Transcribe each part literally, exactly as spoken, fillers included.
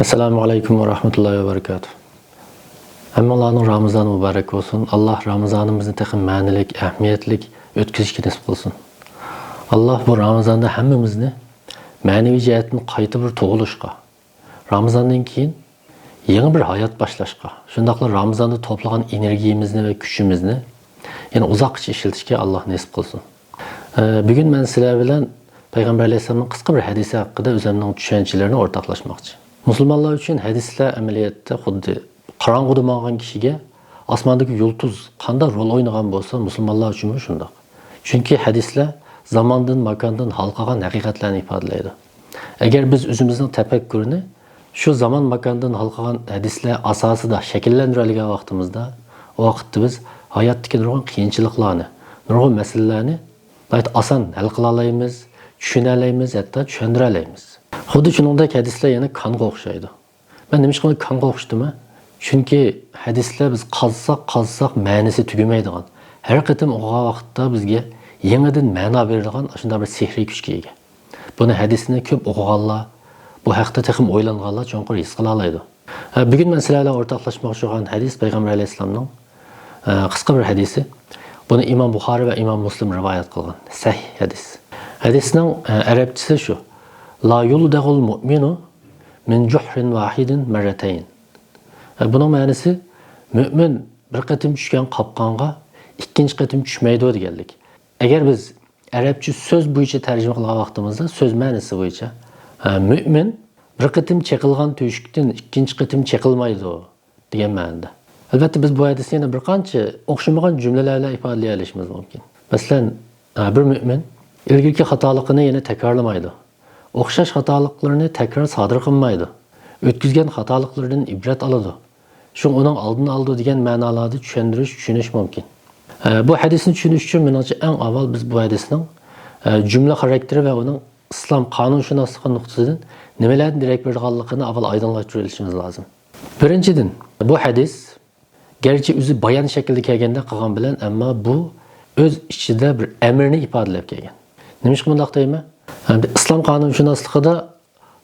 ئەسسالامۇ ئەلەيكۇم ۋە رەھمەتۇللاھى ۋە بەرىكاتۇھ. ھەممىڭلارنىڭ رامىزانى مۇبارەك بولسۇن. ئاللاھ رامىزانىمىزنى تېخى مەنىلىك، ئەھمىيەتلىك ئۆتكۈزۈشكە نېسىپ قىلسۇن. ئاللاھ بۇ رامىزاندا ھەممىمىزنى مەنىۋى جەھەتتىن قايتا بىر تۇغۇلۇشقا، رامىزاندىن كېيىن يېڭى بىر ھايات باشلاشقا، شۇنداقلا رامىزاندا توپلىغان ئېنېرگىيىمىزنى ۋە كۈچىمىزنى يەنە ئۇزاققىچە ئىشلىتىشكە ئاللاھ نېسىپ قىلسۇن. ئە، بۈگۈن مەن سىلەر بىلەن پەيغەمبەر ئەلەيھىسسالامنىڭ قىسقا بىر ھەدىسى ھەققىدە ئۆزۈمنىڭ چۈشەنچىلىرىنى ئورتاقلاشماقچى. مۇسۇلمانلار ئۈچۈن ھەدىسلەر ئەمەلىيەتتە خۇددى قاراڭغۇدا ماڭغان كىشىگە ئاسماندىكى يۇلتۇز قانداق رول ئوينىغان بولسا، مۇسۇلمانلار ئۈچۈنمۇ شۇنداق. چۈنكى ھەدىسلەر زاماندىن، ماكاندىن ھالقىغان ھەقىقەتلەرنى ئىپادىلەيدۇ. ئەگەر بىز ئۆزىمىزنىڭ تەپەككۇرىنى شۇ زامان، ماكاندىن ھالقىغان ھەدىسلەر ئاساسىدا شەكىللەندۈرەلىگەن ۋاقتىمىزدا، ئۇ ۋاقىتتا بىز ھاياتتىكى نۇرغۇن قىيىنچىلىقلارنى، نۇرغۇن مەسىلىلەرنى ناھايىتى ئاسان ھەل قىلالايمىز، چۈشىنەلەيمىز، ھەتتا چۈشەندۈرەلەيمىز. خۇددى شۇنىڭدەك ھەدىسلەر يەنە كانغا ئوخشايدۇ. مەن نېمىشقا ئۇنى كانغا ئوخشىتىمەن؟ چۈنكى ھەدىسلەر بىز قازساق، قازساق مەنىسى تۈگىمەيدىغان، ھەر قېتىم ئوقۇغان ۋاقىتتا بىزگە يېڭىدىن مەنا بېرىدىغان ئاشۇنداق بىر سېھرىي كۈچكە ئىگە. بۇنى ھەدىسنى كۆپ ئوقۇغانلار، بۇ ھەقتە تېخىمۇ ئويلانغانلار چوڭقۇر ھېس قىلالايدۇ. ھە، بۈگۈن مەن سىلەر بىلەن ئورتاقلاشماقچى بولغان ھەدىس پەيغەمبەر ئەلەيھىسسالامنىڭ، ئە، قىسقا بىر ھەدىسى. بۇنى ئىمام بۇخارى ۋە ئىمام مۇسلىم رىۋايەت قىلغان سەھىھ ھەدىس. ھەدىسنىڭ، ئە، ئەرەبچىسى شۇ: لا يلدغ المؤمن من جحر واحد مرتين. ئە، بۇنىڭ مەنىسى، مۆمىن بىر قېتىم چۈشكەن قاپقانغا ئىككىنچى قېتىم چۈشمەيدۇ دېگەنلىك. ئەگەر بىز ئەرەبچە سۆز بويىچە تەرجىمە قىلغان ۋاقتىمىزدا، سۆز مەنىسى بويىچە، ھە، مۆمىن بىر قېتىم چېقىلغان تۆشۈكتىن ئىككىنچى قېتىم چېقىلمايدۇ دېگەن مەنىدە. ئەلۋەتتە، بىز بۇ ھەدىسنى يەنە بىر قانچە ئوخشىمىغان جۈملىلەر بىلەن ئىپادىلىيەلىشىمىز مۇمكىن. مەسىلەن، ھە، بىر مۆمىن ئىلگىرىكى خاتالىقىنى يەنە تەكرارلىمايدۇ. ئوخشاش خاتالىقلىرىنى تەكرار سادىر قىلمايدۇ. ئۆتكۈزگەن خاتالىقلىرىدىن ئىبرەت ئالىدۇ. شۇڭا ئۇنىڭ ئالدىنى ئالىدۇ دېگەن مەنالاردا چۈشەندۈرۈش، چۈشىنىش مۇمكىن. ئە، بۇ ھەدىسنى چۈشىنىش ئۈچۈن، مېنىڭچە، ئەڭ ئاۋۋال بىز بۇ ھەدىسنىڭ، ئە، جۈملە خاراكتېرى ۋە ئۇنىڭ ئىسلام قانۇنشۇناسلىقى نۇقتىسىدىن نېمىلەردىن دېرەك بېرىدىغانلىقىنى ئاۋۋال ئايدىڭلاشتۇرۇۋېلىشىمىز لازىم. بىرىنچىدىن، بۇ ھەدىس گەرچە ئۆزى بايان شەكلىدە كەلگەندەك قىلغان بىلەن، ئەمما بۇ ئۆز ئىچىدە بىر ئەمىرنى ئىپادىلەپ كەلگەن. نېمىشقا بۇنداق دەيمەن؟ ئەمدى ئىسلام قانۇنشۇناسلىقىدا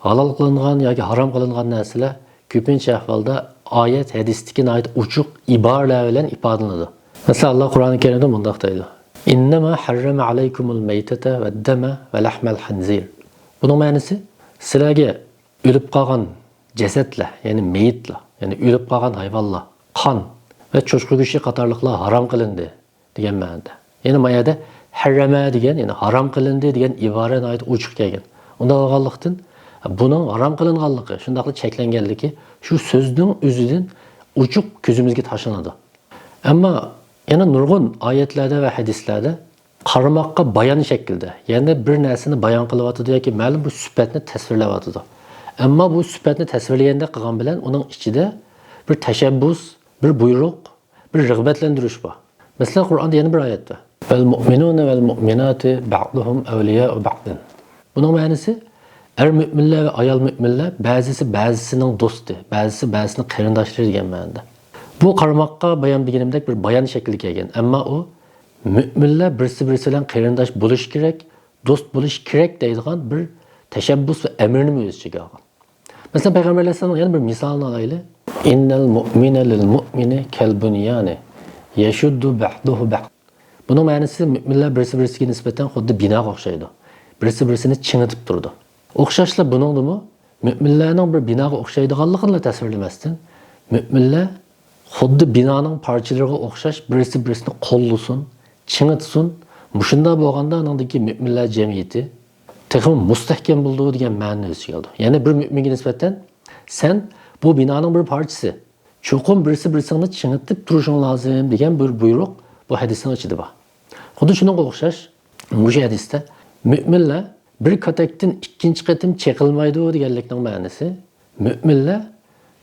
ھالال قىلىنغان ياكى ھارام قىلىنغان نەرسىلەر كۆپىنچە ئەھۋالدا ئايەت، ھەدىستىكى ناھايىتى ئوچۇق ئىبارىلەر بىلەن ئىپادىلىنىدۇ. مەسىلەن، ئاللا قۇرئانى كەرىمدە مۇنداق دەيدۇ: إنما حرم عليكم الميتة والدم ولحم الخنزير. بۇنىڭ مەنىسى، سىلەرگە ئۆلۈپ قالغان جەسەتلەر، يەنى مېيىتلەر، يەنى ئۆلۈپ قالغان ھايۋانلار، قان ۋە چوشقا گۆشى قاتارلىقلار ھارام قىلىندى دېگەن مەنىدە. يەنى ما يەردە ھەررەمە دېگەن، يەنى ھارام قىلىندى دېگەن ئىبارە ناھايىتى ئوچۇق كەلگەن. ئۇنداق بولغانلىقتىن، بۇنىڭ ھارام قىلىنغانلىقى، شۇنداقلا چەكلەنگەنلىكى شۇ سۆزنىڭ ئۆزىدىن ئوچۇق كۆزىمىزگە تاشلىنىدۇ. ئەمما يەنە نۇرغۇن ئايەتلەردە ۋە ھەدىسلەردە قارىماققا بايان شەكلىدە، يەنى بىر نەرسىنى بايان قىلىۋاتىدۇ ياكى مەلۇم بىر سۈپەتنى تەسۋىرلەۋاتىدۇ. ئەمما بۇ سۈپەتنى تەسۋىرلىگەندەك قىلغان بىلەن ئۇنىڭ ئىچىدە بىر تەشەببۇس، بىر بۇيرۇق، بىر رىغبەتلەندۈرۈش بار. مەسىلەن، قۇرئاندا يەنە بىر ئايەت بار. والمؤمنون والمؤمنات بعضهم أولياء بعض. بۇنىڭ مەنىسى، ئەر مۆمىنلەر ۋە ئايال مۆمىنلەر بەزىسى بەزىسىنىڭ دوستى، بەزىسى بەزىسىنىڭ قېرىنداشلىرى دېگەن مەنىدە. بۇ قارىماققا بايان دېگىنىمدەك بىر بايان شەكلىدە كەلگەن. ئەمما ئۇ مۆمىنلەر بىرسى بىرسى بىلەن قېرىنداش بولۇشى كېرەك، دوست بولۇشى كېرەك دەيدىغان بىر تەشەببۇس ۋە ئەمىرنىمۇ ئۆز ئىچىگە ئالغان. مەسىلەن، پەيغەمبەر ئەلەيھىسسالامنىڭ يەنە بىر مىسالىنى ئالايلى. إن المؤمن للمؤمن كالبنيان يشد بعضه بعضا. بۇنىڭ مەنىسى، مۆمىنلەر بىرسى بىرسىگە نىسبەتەن خۇددى بىناغا ئوخشايدۇ. بىرسى بىرسىنى چىڭىتىپ تۇرىدۇ. ئوخشاشلا بۇنىڭدىمۇ مۆمىنلەرنىڭ بىر بىناغا ئوخشايدىغانلىقىنىلا تەسۋىرلىمەستىن، مۆمىنلەر خۇددى بىنانىڭ پارچىلىرىغا ئوخشاش بىرسى بىرسىنى قوللىسۇن، چىڭىتسۇن، مۇشۇنداق بولغاندا ئانىڭدىكى مۆمىنلەر جەمئىيىتى تېخىمۇ مۇستەھكەم بولىدۇ دېگەن مەنىنى ئۆز ئىچىگە ئالىدۇ. يەنى بىر مۆمىنگە نىسبەتەن، سەن بۇ بىنانىڭ بىر پارچىسى، چوقۇم بىرسى بىرسىڭنى چىڭىتىپ تۇرۇشۇڭ لازىم دېگەن بىر بۇيرۇق بۇ ھەدىسنىڭ ئىچىدە بار. خۇددى شۇنىڭغا ئوخشاش، مۇشۇ ھەدىستە مۆمىنلەر بىر كاتەكتىن ئىككىنچى قېتىم چېقىلمايدۇ دېگەنلىكنىڭ مەنىسى، مۆمىنلەر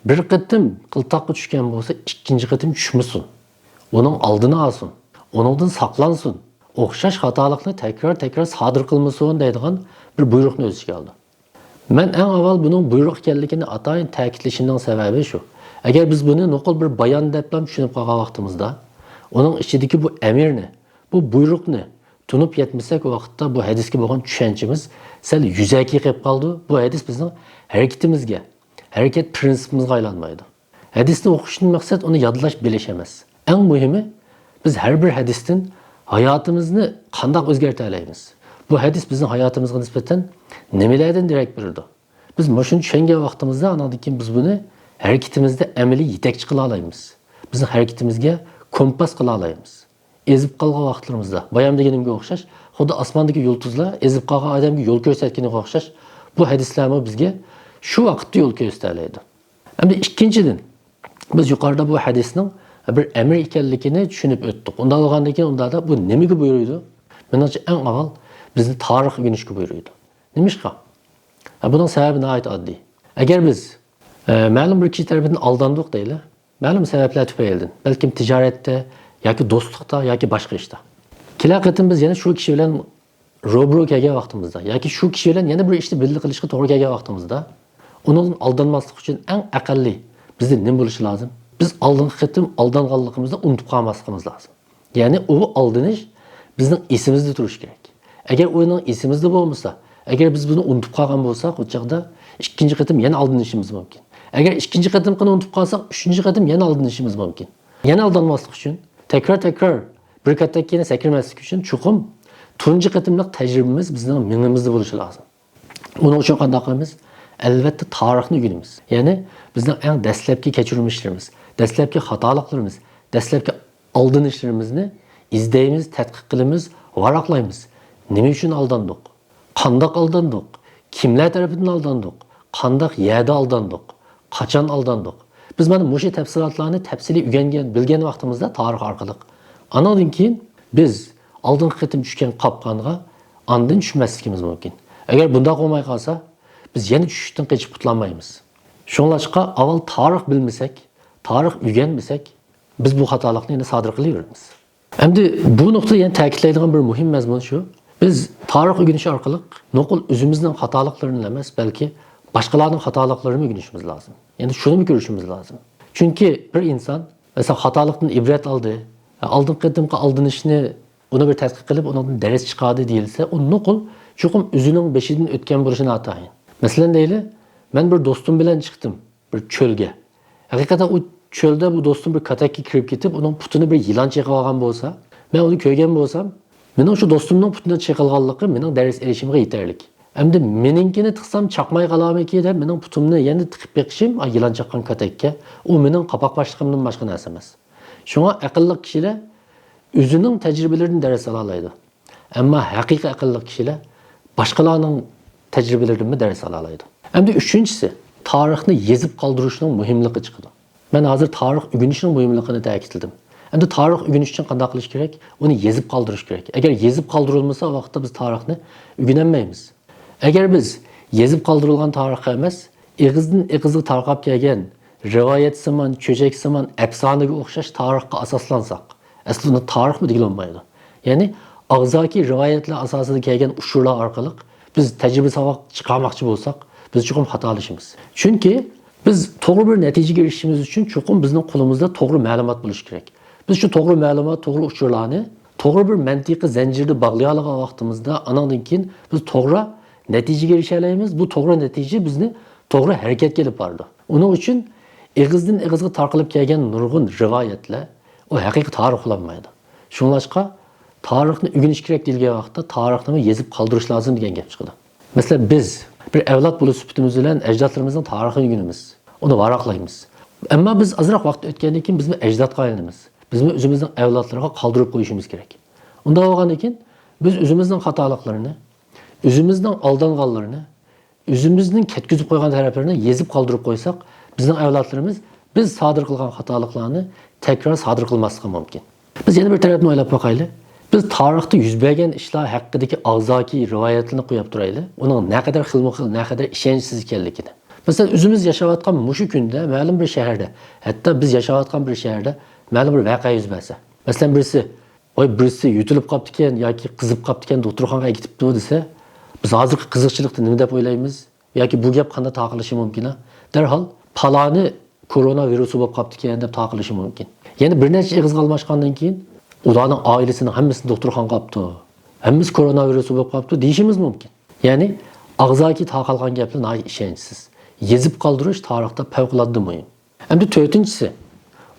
بىر قېتىم قىلتاققا چۈشكەن بولسا، ئىككىنچى قېتىم چۈشمىسۇن. ئۇنىڭ ئالدىنى ئالسۇن. ئۇنىڭدىن ساقلانسۇن. ئوخشاش خاتالىقنى تەكرار-تەكرار سادىر قىلمىسۇن دەيدىغان بىر بۇيرۇقنى ئۆز ئىچىگە ئالىدۇ. مەن ئەڭ ئاۋۋال بۇنىڭ بۇيرۇق ئىكەنلىكىنى ئاتايىن تەكىتلىشىمنىڭ سەۋەبى شۇ. ئەگەر بىز بۇنى نوقۇل بىر بايان دەپلا چۈشىنىپ قالغان ۋاقتىمىزدا، ئۇنىڭ ئىچىدىكى بۇ ئەمىرنى، بۇ بۇيرۇقنى تونۇپ يەتمىسەك، ئۇ ۋاقىتتا بۇ ھەدىسكە بولغان چۈشەنچىمىز سەل يۈزەكى قېلىپ قالىدۇ. بۇ ھەدىس بىزنىڭ ھەرىكىتىمىزگە، ھەرىكەت پىرىنسىپىمىزغا ئايلانمايدۇ. ھەدىسنى ئوقۇشتىن مەقسەت ئۇنى يادلاش، بىلىش ئەمەس. ئەڭ مۇھىمى، بىز ھەر بىر ھەدىستىن ھاياتىمىزنى قانداق ئۆزگەرتەلەيمىز؟ بۇ ھەدىس بىزنىڭ ھاياتىمىزغا نىسبەتەن نېمىلەردىن دېرەك بېرىدۇ؟ بىز مۇشۇنى چۈشەنگەن ۋاقتىمىزدا، ئانىڭدىن كېيىن بىز بۇنى ھەرىكىتىمىزدە ئەمەلىي يېتەكچى قىلالايمىز. بىزنىڭ ھەرىكىتىمىزگە كومپاس قىلالايمىز. ئېزىپ قالغان ۋاقىتلىرىمىزدا، بايام دېگىنىمگە ئوخشاش، خۇددى ئاسماندىكى يۇلتۇزلار ئېزىپ قالغان ئادەمگە يول كۆرسەتكىنىگە ئوخشاش، بۇ ھەدىسلەرمۇ بىزگە شۇ ۋاقىتتا يول كۆرسىتەلەيدۇ. ئەمدى ئىككىنچىدىن، بىز يۇقىرىدا بۇ ھەدىسنىڭ بىر ئەمر ئىكەنلىكىنى چۈشىنىپ ئۆتتۇق. ئۇنداق بولغاندىن كېيىن، ئۇنداقتا بۇ نېمىگە بۇيرۇيدۇ؟ مېنىڭچە، ئەڭ ئاۋۋال بىزنى تارىخ ئۆگىنىشكە بۇيرۇيدۇ. نېمىشقا؟ ھە، بۇنىڭ سەۋەبى ناھايىتى ئاددىي. ئەگەر بىز، ئە، مەلۇم بىر كىشى تەرىپىدىن ئالداندۇق دەيلى، مەلۇم سەۋەبلەر تۈپەيلىدىن، بەلكىم تىجارەتتە ياكى دوستلۇقتا ياكى باشقا ئىشتا. كېلەر قېتىم بىز يەنە شۇ كىشى بىلەن روبىرو كەلگەن ۋاقتىمىزدا ياكى شۇ كىشى بىلەن يەنە بىر ئىشنى بىللە قىلىشقا توغرا كەلگەن ۋاقتىمىزدا، ئۇنىڭدىن ئالدانماسلىق ئۈچۈن ئەڭ ئەقەللىي بىزدە نېمە بولۇشى لازىم؟ بىز ئالدىنقى قېتىم ئالدانغانلىقىمىزنى ئۇنتۇپ قالماسلىقىمىز لازىم. يەنى ئۇ ئالدىنىش بىزنىڭ ئېسىمىزدە تۇرۇشى كېرەك. ئەگەر ئۇنىڭ ئېسىمىزدە بولمىسا، ئەگەر بىز بۇنى ئۇنتۇپ قالغان بولساق، ئۇ چاغدا ئىككىنچى قېتىم يەنە ئالدىنىشىمىز مۇمكىن. ئەگەر ئىككىنچى قېتىمقىنى ئۇنتۇپ قالساق، ئۈچىنچى قېتىم يەنە ئالدىنىشىمىز مۇمكىن. يەنە ئالدانماسلىق ئۈچۈن، تەكرار-تەكرار بىر كاتەككە يەنە سەكرىمەسلىك ئۈچۈن چوقۇم تۇنجى قېتىملىق تەجرىبىمىز بىزنىڭ مېڭىمىزدە بولۇشى لازىم. ئۇنىڭ ئۈچۈن قانداق قىلىمىز؟ ئەلۋەتتە، تارىخنى ئۆگىنىمىز. يەنى بىزنىڭ ئەڭ دەسلەپكى كەچۈرمىشلىرىمىز، دەسلەپكى خاتالىقلىرىمىز، دەسلەپكى ئالدىنىشلىرىمىزنى ئىزدەيمىز، تەتقىق قىلىمىز، ۋاراقلايمىز. نېمە ئۈچۈن ئالداندۇق؟ قانداق ئالداندۇق؟ كىملەر تەرىپىدىن ئالداندۇق؟ قانداق يەردە ئالداندۇق؟ قاچان ئالداندۇق؟ بىز مانا مۇشۇ تەپسىلاتلارنى تەپسىلىي ئۆگەنگەن، بىلگەن ۋاقتىمىزدا تارىخ ئارقىلىق. ئانىڭدىن كېيىن بىز ئالدىنقى قېتىم چۈشكەن قاپقانغا ئاندىن چۈشمەسلىكىمىز مۇمكىن. ئەگەر بۇنداق بولماي قالسا، بىز يەنە چۈشۈشتىن قېچىپ قۇتۇلالمايمىز. شۇڭلاشقا ئاۋۋال تارىخ بىلمىسەك، تارىخ ئۆگەنمىسەك، بىز بۇ خاتالىقنى يەنە سادىر قىلىۋېرىمىز. ئەمدى بۇ نۇقتىدا يەنە تەكىتلەيدىغان بىر مۇھىم مەزمۇن شۇ. بىز تارىخ ئۆگىنىش ئارقىلىق نوقۇل ئۆزىمىزنىڭ خاتالىقلىرىنىلا ئەمەس، بەلكى باشقىلارنىڭ خاتالىقلىرىنى ئۆگىنىشىمىز لازىم. يەنى شۇنىمۇ كۆرۈشىمىز لازىم. چۈنكى بىر ئىنسان، مەسىلەن، خاتالىقتىن ئىبرەت ئالدى، ئالدىنقى قېتىمقى ئالدىنىشنى، ئۇنى بىر تەتقىق قىلىپ، ئۇنىڭدىن دەرس چىقاردى دېيىلسە، ئۇ نوقۇل چوقۇم ئۆزىنىڭ بېشىدىن ئۆتكەن بولۇشى ناتايىن. مەسىلەن دەيلى، مەن بىر دوستۇم بىلەن چىقتىم بىر چۆلگە. ھەقىقەتەن ئۇ چۆلدە بۇ دوستۇم بىر كاتەككە كىرىپ كېتىپ، ئۇنىڭ پۇتىنى بىر يىلان چېقىۋالغان بولسا، مەن ئۇنى كۆرگەن بولسام، مېنىڭ شۇ دوستۇمنىڭ پۇتىنى چېقىلغانلىقى مېنىڭ دەرس ئېلىشىمغا يېتەرلىك. ئەمدى مېنىڭكىنى تىقسام چاقماي قالارمىكى دەپ، مېنىڭ پۇتۇمنى يەنە تىقىپ بېقىشىم، ئا، يىلان چاققان كاتەككە، ئۇ مېنىڭ قاپاق باشلىقىمدىن باشقا نەرسە ئەمەس. شۇڭا ئەقىللىق كىشىلەر ئۆزىنىڭ تەجرىبىلىرىدىن دەرس ئالالايدۇ. ئەمما ھەقىقىي ئەقىللىق كىشىلەر باشقىلارنىڭ تەجرىبىلىرىدىنمۇ دەرس ئالالايدۇ. ئەمدى ئۈچىنچىسى، تارىخنى يېزىپ قالدۇرۇشنىڭ مۇھىملىقى چىقىدۇ. مەن ھازىر تارىخ ئۆگىنىشنىڭ مۇھىملىقىنى تەكىتلىدىم. ئەمدى تارىخ ئۆگىنىش ئۈچۈن قانداق قىلىش كېرەك؟ ئۇنى يېزىپ قالدۇرۇش كېرەك. ئەگەر يېزىپ قالدۇرۇلمىسا، ئۇ ۋاقىتتا بىز تارىخنى ئۆگىنەلمەيمىز. ئەگەر بىز يېزىپ قالدۇرۇلغان تارىخقا ئەمەس، ئېغىزدىن ئېغىزغا تارقاپ كەلگەن رىۋايەتسىمان، چۆچەكسىمان، ئەپسانىگە ئوخشاش تارىخقا ئاساسلانساق، ئەسلىدە ئۇنى تارىخمۇ دېگىلى بولمايدۇ. يەنى ئاغزاكى رىۋايەتلەر ئاساسىدا كەلگەن ئۇچۇرلار ئارقىلىق بىز تەجرىبە ساۋاق چىقارماقچى بولساق، بىز چوقۇم خاتالىشىمىز. چۈنكى بىز توغرا بىر نەتىجىگە ئېرىشىشىمىز ئۈچۈن چوقۇم بىزنىڭ قولىمىزدا توغرا مەلۇمات بولۇشى كېرەك. بىز شۇ توغرا مەلۇمات، توغرا ئۇچۇرلارنى توغرا بىر مەنتىقىي زەنجىردە باغلىيالىغان ۋاقتىمىزدا، ئانىڭدىن كېيىن بىز توغرا نەتىجىگە ئېرىشەلەيمىز. بۇ توغرا نەتىجە بىزنى توغرا ھەرىكەتكە ئېلىپ بارىدۇ. ئۇنىڭ ئۈچۈن ئېغىزدىن ئېغىزغا تارقىلىپ كەلگەن نۇرغۇن رىۋايەتلەر، ئۇ ھەقىقىي تارىخ بولالمايدۇ. شۇڭلاشقا، تارىخنى ئۆگىنىش كېرەك دېيىلگەن ۋاقىتتا، تارىخنىمۇ يېزىپ قالدۇرۇش لازىم دېگەن گەپ چىقىدۇ. مەسىلەن، بىز بىر ئەۋلاد بولۇش سۈپىتىمىز بىلەن ئەجدادلىرىمىزنىڭ تارىخىنى ئۆگىنىمىز، ئۇنى ۋاراقلايمىز. ئەمما بىز ئازراق ۋاقىت ئۆتكەندىن كېيىن بىزمۇ ئەجدادقا ئايلىنىمىز. بىزمۇ ئۆزىمىزنىڭ ئەۋلادلىرىغا قالدۇرۇپ قويۇشىمىز كېرەك. ئۇنداق بولغاندىن كېيىن بىز ئۆزىمىزنىڭ خاتالىقلىرىنى، ئۆزىمىزنىڭ ئالدانغانلىرىنى، ئۆزىمىزنىڭ كەتكۈزۈپ قويغان تەرەپلىرىنى يېزىپ قالدۇرۇپ قويساق، بىزنىڭ ئەۋلادلىرىمىز بىز سادىر قىلغان خاتالىقلارنى تەكرار سادىر قىلماسلىقى مۇمكىن. بىز يەنە بىر تەرەپنى ئويلاپ باقايلى. بىز تارىختا يۈز بەرگەن ئىشلار ھەققىدىكى ئاغزاكى رىۋايەتلەرنى قويۇپ تۇرايلى. ئۇنىڭ نەقەدەر خىلمۇخىل، نەقەدەر ئىشەنچسىز ئىكەنلىكىنى. مەسىلەن، ئۆزىمىز ياشاۋاتقان مۇشۇ كۈندە مەلۇم بىر شەھەردە، ھەتتا بىز ياشاۋاتقان بىر شەھەردە مەلۇم بىر ۋەقە يۈز بەرسە، مەسىلەن، بىرسى، ۋاي، بىرسى يۆتىلىپ قاپتىكەن ياكى قىزىپ قاپتىكەن، دوختۇرخانىغا ئەكېتىپتۇ دېسە، بىز ھازىرقى قىزىقچىلىقتا نېمە دەپ ئويلايمىز؟ ياكى بۇ گەپ قانداق تارقىلىشى مۇمكىن؟ ھە؟ دەرھال پالانى كورونا ۋىرۇسى بولۇپ قاپتىكەن دەپ تارقىلىشى مۇمكىن. يەنە بىر نەچچە ئېغىزغا ئالماشقاندىن كېيىن، ئۇلارنىڭ ئائىلىسىنىڭ ھەممىسى دوختۇرخانىغا ئاپتۇ، ھەممىسى كورونا ۋىرۇسى بولۇپ قاپتۇ دېيىشىمىز مۇمكىن. يەنى ئاغزاكى تارقالغان گەپلەر ناھايىتى ئىشەنچسىز. يېزىپ قالدۇرۇش تارىختا پەۋقۇلئاددە مۇھىم. ئەمدى تۆتىنچىسى،